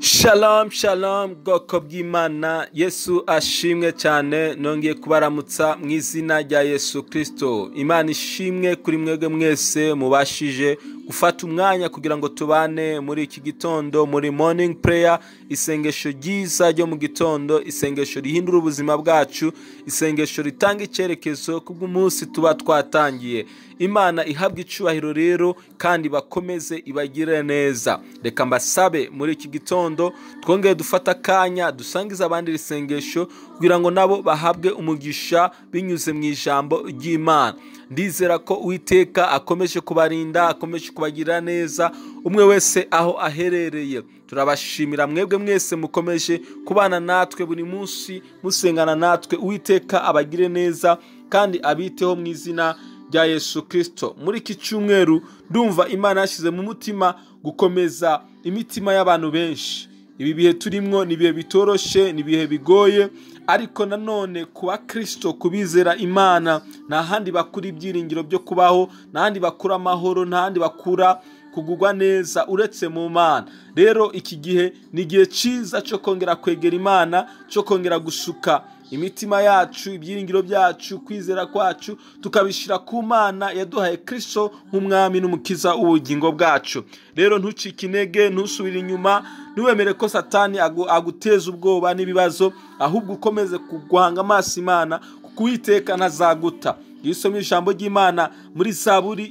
Shalom shalom, bwoko bw'Imana, Yesu ashimwe cyane. Nongeye kubaramutsa mu izina rya Yesu Kristo. Imana ishimwe kuri mwebwe mwese mubashije gufata umwanya kugira ngo tubane muri iki gitondo muri morning prayer, isengesho ryiza ryo mu gitondo, isengesho rihindura ubuzima bwacu, isengesho ritanga icyerekezo kubw'umunsi tuba twatangiye. Imana ihabwe icubahiro rero, kandi bakomeze ibagire neza. Reka mbasabe muri iki gitondo twongere dufata akanya dusangize abandi iri sengesho kugira ngo nabo bahabwe umugisha binyuze mu ijambo ry'Imana. Ndizera ko Uwiteka akomeje kubarinda, akomeje kubagirira neza umwe wese aho aherereye. Turabashimira mwebwe mwese mukomeje kubana natwe buri munsi, musengana natwe. Uwiteka abagire neza kandi abiteho mu izina rya Yesu Kristo. Muri iki cyumweru ndumva Imana yashyize mu mutima gukomeza imitima y'abantu benshi. Ibi bihe turimwo ni ibihe bitoroshe, ni ibihe bigoye, ariko nanone ku bakristo, kubizera Imana, nta handi bakura ibyiringiro byo kubaho, nta handi bakura amahoro, nta handi bakura kugugwa neza uretse mu Mana. Rero iki gihe ni igihe cyiza cyo kongera kwegera Imana, cyo kongera gusuka imitima yacu, ibyiringiro byacu, kwizera kwacu, tukabishyira ku Mana yaduhaye Kristo nk'umwami n'umukiza w'ubugingo bwacu. Rero ntucike intege, ntusubire inyuma, ntiwemere ko Satani aguteza ubwoba n'ibibazo, ahubwo ukomeze guhanga amaso Imana, kuko Uwiteka ntazaguta. Iyo usomye ijambo ry'Imana muri Zaburi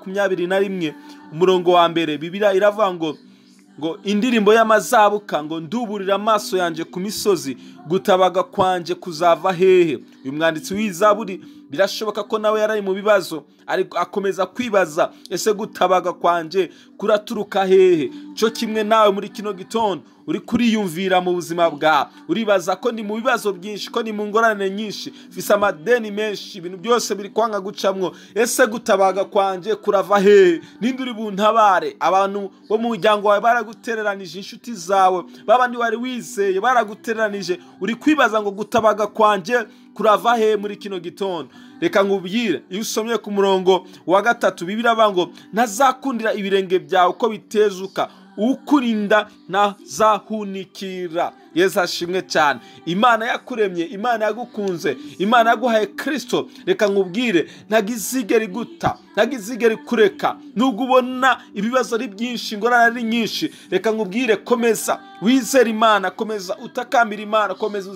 121 umurongo wa mbere, Bibiliya iravuga ngo indirimbo y'amazabuka, ngo nduburira amaso yanjye ku misozi, gutabaga kwanje kuzava hehe? Uyu mwanditsi w'Izaburi birashoboka ko nawe yarari mu bibazo, ariko akomeza kwibaza, ese gutabaga kwanje kuraturuka hehe? Cyo kimwe nawe muri kino gitondo uri kuriyumvira mu buzima bwawe, uribaza ko ni mu bibazo byinshi, ko ni mu ngorane nyinshi, mfise amadeni menshi, ibintu byose biri kwanga gucamwo, ese gutabaga kwanje kurava hehe? Ninde uri buntabare? Abantu bo mu muryango wawe baragutereranije, inshuti zawe babandi wari wizeye baragutereranije, uri kwibaza ngo gutabaga kwanje kurava he muri kino gitondo? Reka nkubwire, iyo usomye ku murongo wa 3, Bibiliya iravuga ngo ntazakundira ibirenge byawe uko bitezuka, ukurinda ntazahunikira. Yesu ashimwe cyane. Imana yakuremye, Imana yagukunze, Imana yaguhaye Kristo. Reka nkubwire, ntabwo izigera iguta, ntabwo izigera ikureka. Nubwo ubona ibibazo ari byinshi, ingorane ari nyinshi, reka nkubwire, komeza wizere Imana, komeza utakambira Imana, komeza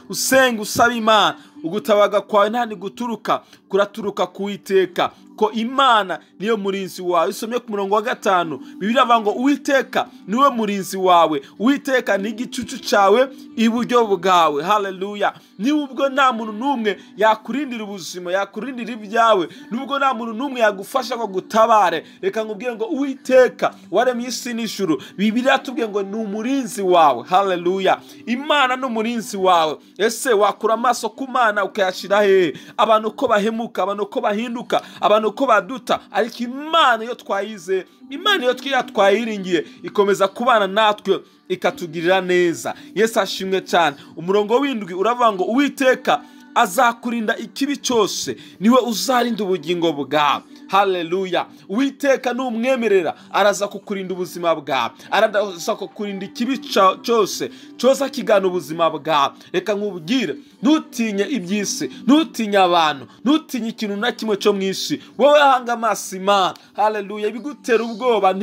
usenge usaba Imana. Ugutabaga kwawe nta guturuka, kuraturuka ku Uwiteka, ko Imana niyo murinzi wawe. Usomye ku murongo wa 5, Bibiliya iravuga ngo Uwiteka niwe murinzi wawe, Uwiteka ni igicucu cyawe iburyo bwawe. Haleluya. Nubwo nta muntu n'umwe yakurindira ubuzima, yakurindira ibyawe, nubwo nta muntu n'umwe yagufasha ngo gutabare, reka nkubwire ngo Uwiteka waremye isi n'ijuru, Bibiliya yatubwiye ngo ni umurinzi wawe. Haleluya. Imana ni umurinzi wawe. Ese wakura amaso ku Mana ukayashira hehe? Abantu ko bahemuka, abantu ko bahinduka, abantu ko baduta, ariko Imana iyo twayizeye, Imana iyo twayiringiye, ikomeza kubana natwe ikatugirira neza. Yesu ashimwe cyane. Umurongo w'indwi uravuga ngo Uwiteka azakurinda ikibi cyose, niwe uzarinda ubugingo bwawe. Haleluya. Uwiteka numwemerera araza kukurinda ubuzima bwawe, araza kukurinda ikibi cyose cyose kigana ubuzima bwawe. Reka nkubwire, ntutinye iby'isi, ntutinye abantu, ntutinye ikintu na kimwe cyo mu isi, wowe hanga amaso Imana. Haleluya. Ibigutera ubwoba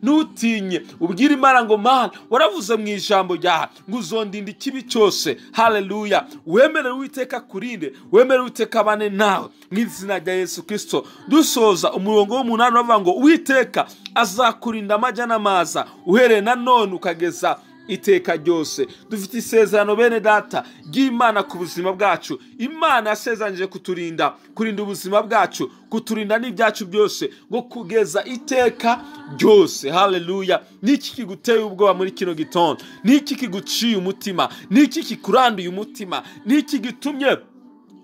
ntutinye, ubwire Imana ngo Mana, waravuze mu ijambo ryawe ngo uzondinda ikibi cyose. Haleluya. Wemere Uwiteka akurinde, wemere Uwiteka abane nawe mu izina rya Yesu Kristo. Dusoza umurongo w'umunani bavuga ngo Uwiteka azakurinda amajya n'amaza, uhereye na none ukageza iteka ryose. Dufite isezerano bene data ry'Imana ku buzima bwacu. Imana yasezeranyije kuturinda, kurinda ubuzima bwacu, kuturinda n'ibyacu byose, ngo kugeza iteka ryose. Haleluya. Niki kiguteye ubwoba muri kino gitondo? Niki kiguciye umutima? Niki kikuranduye umutima? Niki gitumye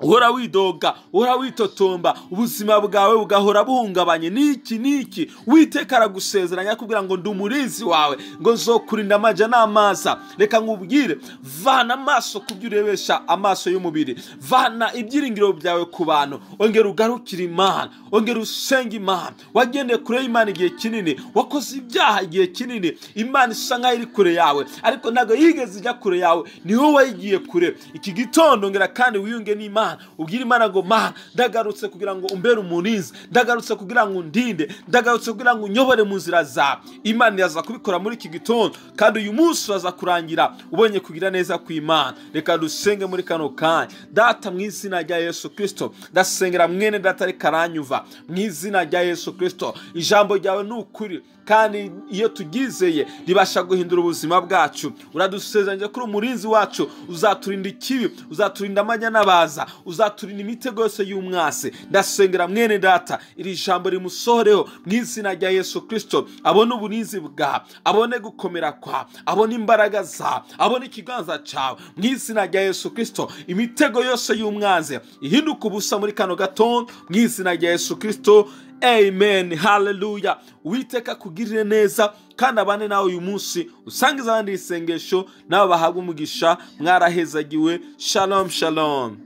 Uhora widoga, uhora witotomba, ubuzima bwawe bugahora buhungabanye n'iki n'iki. Uwiteka aragusezeranya akubwira ngo ndi umurinzi wawe, ngo nzokurinda amaja n'amaza. Reka nkubwire, vana amaso ku byo urebesha amaso y'umubiri, vana ibyiringiro byawe ku bantu, ongera ugarukire Imana, ongera usenge Imana. Wagendeye kure y'Imana igihe kinini, wakoze ibyaha igihe kinini, Imana isa nkaho iri kure yawe, ariko ntabwo yigeze ijya kure yawe, ni wowe wayigiye kure. Iki gitondo ongera kandi wiyunge n'Imana, ubwire Imana ngo Mana, ndagarutse kugira ngo umbere umurinzi, ndagarutse kugira ngo undinde, ndagarutse kugira ngo unyobore mu nzira zawe. Imana iraza kubikora muri iki gitondo, kandi uyu munsi uraza kurangira ubonye kugira neza kw'Imana. Reka dusenge muri kano kanya. Data, mu izina rya Yesu Kristo, ndasengera mwene data ariko aranyumva mu izina rya Yesu Kristo. Ijambo ryawe ni ukuri, kandi iyo turyizeye ribasha guhindura ubuzima bwacu. Uradusezeranya kuri umurinzi wacu, uzaturinda ikibi, uzaturinda amajya n'abaza, uzaturinda imitego yose y'umwasi. Ndasengera mwene data, iri jambo rimusohoreho mu izina rya Yesu Kristo, abone uburinzi bwawe, abone gukomera kwawe, abone imbaraga zawe, abone ikiganza cyawe mu izina rya Yesu Kristo. Imitego yose y'umwanzi ihinduke ubusa muri kano gatondo mu izina rya Yesu Kristo. Amen, haleluya. Uwiteka akugirire neza kandi abane nawe uyu munsi, usangize abandi isengesho, nabo bahabwe umugisha. Mwarahezagiwe. Shalom, shalom.